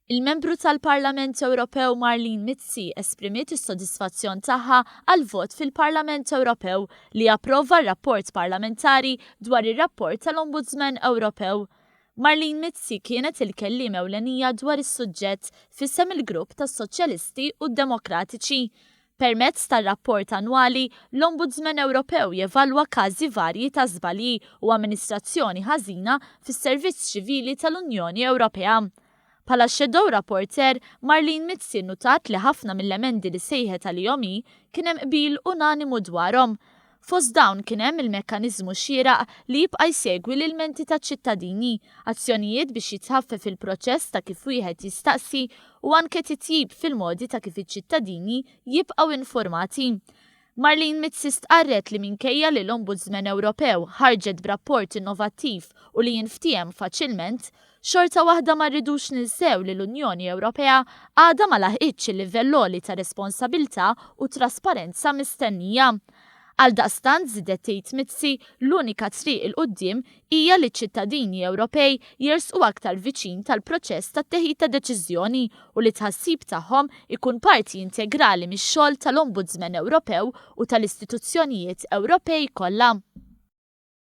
Il-Membru tal-Parlament Ewropew Marlene Mizzi esprimiet is-sodisfazzjon tagħha għall-vot fil-Parlament Ewropew li approva r-rapport parlamentari dwar ir-rapport tal-Ombudsman Ewropew. Marlene Mizzi kienet il-kelliem ewlenija dwar is-suġġett f'isem il-Grupp tas-Soċjalisti u d-Demokratiċi. Permezz tar-rapport annwali, l-Ombudsman Ewropew jevalwa każi varji ta' żbalji u amministrazzjoni ħażina fis-servizz ċivili tal-Unjoni Ewropea. Bħala Shadow Rapporteur, Marlene Mizzi nnutat li ħafna mill-emendi li sejħet għalihom hi kien hemm qbil unanimu dwarhom. Fost dawn kien hemm il-mekkaniżmu xieraq li jibqa' jsegwi l-ilmenti taċ-ċittadini, azzjonijiet biex jitħaffef il-proċess ta' kif wieħed jistaqsi u anke titjib fil-modi ta' kif iċ-ċittadini jibqgħu infurmati. Marlene Mizzi stqarret li minkejja li l-Ombudsman Ewropew ħarġet b'rapport innovattiv u li jinftiehem faċilment, xorta waħda ma rridux ninsew li l-Unjoni Ewropea għadha ma laħqitx il-livell għoli ta' responsabilità u trasparenza mistennija. Għaldaqstant, żiedet tgħid Mizzi, l-unika triq 'il quddiem hija li ċ-ċittadini Ewropej jersqu aktar viċin tal-proċess tat-teħid ta' deċiżjoni u li t-tħassib tagħhom ikun parti integrali mix-xogħol tal-Ombudsman Ewropew u tal-istituzzjonijiet Ewropej kollha.